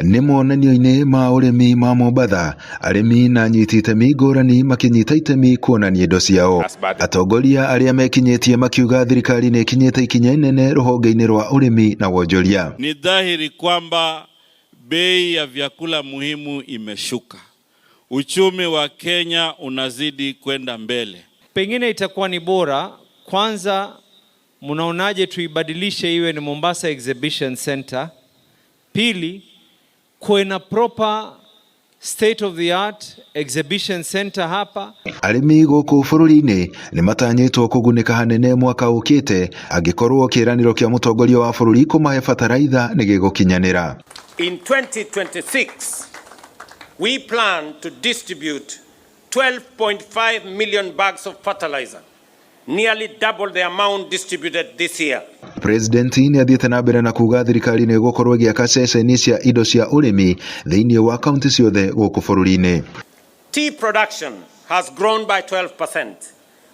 Nĩ monanio-inĩ ma ũrĩmi ma Mombatha, arĩmi na anyiti itemi ngũrani makĩnyita itemi kuonania indo ciao. Atongoria arĩa mekinyĩtie makiuga thirikari nĩ ĩkinyĩte ikinya inene rũhonge-inĩ rwa ũrĩmi na wonjoria. Ni dhahiri kwamba bei ya vyakula muhimu imeshuka. Uchumi wa Kenya unazidi kwenda mbele. Pengine itakuwa ni bora kwanza, mnaonaje tuibadilishe iwe ni Mombasa Exhibition Center? Pili, kuwe na proper state of the art exhibition center hapa. Arĩmi gũkũ bũrũri-inĩ nĩ matanyĩtwo kũgunĩka hanene mwaka ũkĩte angĩkorwo kĩĩranĩro kĩa mũtongoria wa bũrũri kũmahe bataraitha nĩ gĩgũkinyanĩra. In 2026, we plan to distribute 12.5 million bags of fertilizer, nearly double the amount distributed this year. President nĩ athiĩte na mbere na kuga thirikari nĩ ĩgũkorwo ĩgĩaka ceceni cia indo cia ũrĩmi thĩinĩ wa kaunti ciothe gũkũ bũrũri-inĩ. Tea production has grown by 12%,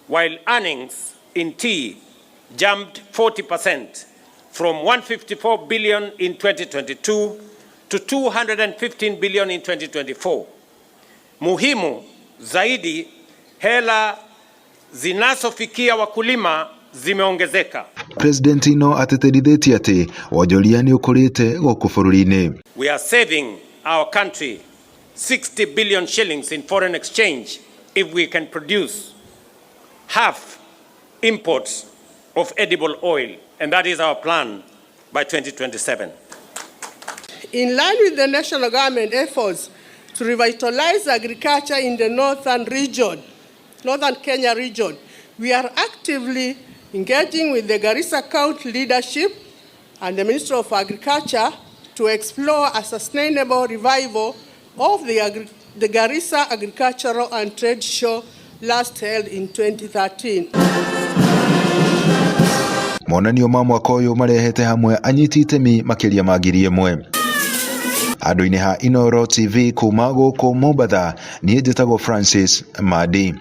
while earnings in tea jumped 40% from 154 billion in 2022 to 215 billion in 2024. Muhimu zaidi, hela zinazofikia wakulima zimeongezeka. President no atĩtĩrithĩtie atĩ wonjoria nĩ ũkũrĩte gũkũ bũrũri-inĩ. We are saving our country 60 billion shillings in foreign exchange if we can produce half imports of edible oil, and that is our plan by 2027. In line with the national government efforts to revitalize agriculture in the northern region, northern Kenya region, we are actively engaging with the Garissa County leadership and the Ministry of Agriculture to explore a sustainable revival of the Garissa Agricultural and Trade Show last held in 2013. Monanio ma mwaka ũyũ marehete hamwe anyiti itemi makĩria ma 1,000. Handũ-inĩ ha Inooro TV kuma gũkũ Mombatha, niĩ njĩtagwo Francis Madi.